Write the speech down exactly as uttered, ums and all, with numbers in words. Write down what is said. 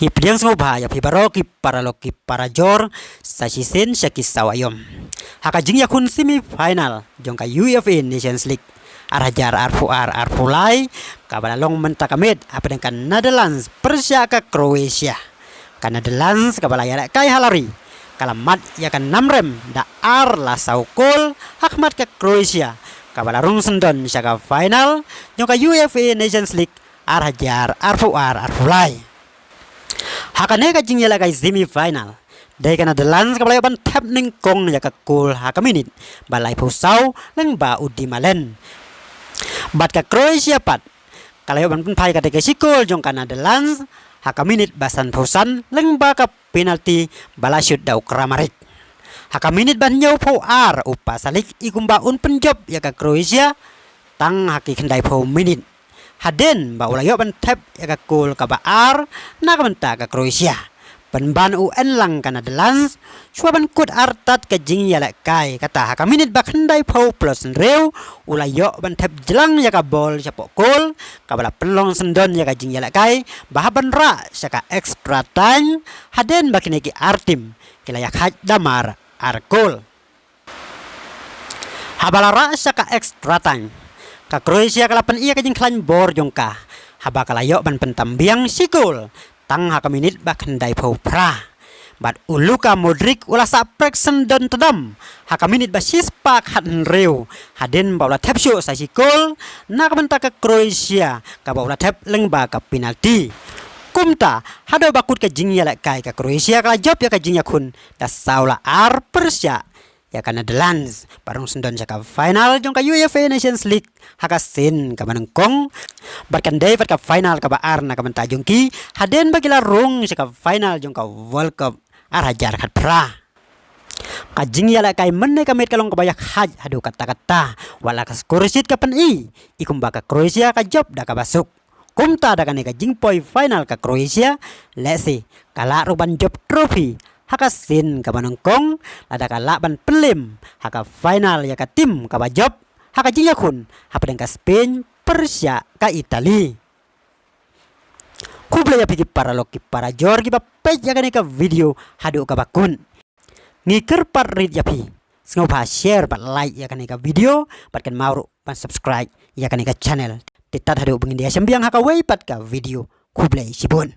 Ki pdiang sngewbha ïa phi baroh ki paralok ki parajor, sa shisien sha ki sawa ïom. Ha ka jingïakhun semi final jong ka U F A Nations League ar hajar arphew ar arphew lai, kaba la long mynta ka miet hapdeng ka Netherlands pyrshah ka Croatia. Ka Netherlands kaba la ïalehkai ha la ri, ka la mad ïa ka namrem da ar la saw kol ha khmat ka Croatia, kaba la rung syndon sha ka final jong ka U F A Nations League ar hajar arphew ar arphew lai. Ha kane ka jingïalehkai semi final, dei ka Netherlands kaba la ïoh ban thep nyngkong ïa ka kol ha ka minit ba laiphew saw lyngba u Di Malen. Bad ka Croatia pat ka la ïoh ban pynphai kata ka shi kol jong ka Netherlands ha ka minit ba sanphew san lyngba ka penalty ba la shut da u Kramaric. Ha ka minit ba hynñiewphew ar u Pasalic i kumba un pynjop ïa ka Croatia tang ha ki khyndaiphew minit, hadien ba u la ïoh ban thep ïa ka kol kaba ar na ka bynta ka Croatia. Pynban u enlang ka Netherlands, shuwa ban kut artat ka jingïalehkai, kata ha ka minit ba khyndaiphew plus hynriew, u la ïoh ban thep jlang ïa ka bol shapoh kol, kaba la pynlong syndon ïa ka jingïalehkai ba hap ban rah sha ka extra time, hadien ba kine ki ar tim ki la ïakhaj da mar ar kol. Haba la rah sha ka extra time, ka Croatia ka la pyni ïa ka jingkhlaiñ bor jong ka, haba ka la ïoh ban pyntam biang shi kol tang ha ka minit ba khyndaiphew phra. Bad u Luka Modric u la sah prek syndon tdam ha ka minit ba shispah khathynriew, hadien ba u la thep shuh sa shi kol na ka bynta ka Croatia, kaba u la thep lyngba ka penalty. Kumta, haduh ba kut ka jingïalehkai, ka Croatia ka la jop ïa ka jingïakhun da saw la ar pyrshah ïa ka Netherlands, ba rung syndon sha ka final jong ka U F A Nations League ha ka sien kaba nyngkong. Bad kan dei pat ka final kaba ar na ka bynta jong ki, hadien ba ki la rung sha ka final jong ka World Cup ar hajar khatphra. Ka jingïalehkai mynne ka miet ka long kaba ïakhaj haduh katta katta, wat la ka score sheet ka pyni i kumba ka Croatia ka jop da kaba suk. Kumta da kane ka jingpoi final ka Croatia, lehse ka lah ruh ban jop trophy ha ka sien kaba nyngkong, lada ka lah ban pynlem ha ka final ïa ka tim kaba jop ha ka jingïakhun hapdeng ka Spain pyrshah ka Italy. Khublei ïa phi ki paralok ki parajor kiba peit ïa kane ka video haduh kaba kut. Ngi kyrpad rit ïa phi, sngewbha share bad like ïa kane ka video, bad kynmaw ruh ban subscribe ïa kane ka channel. Te tad haduh ba ngin ïa shem biang ha kawei pat ka video. Khublei shibun.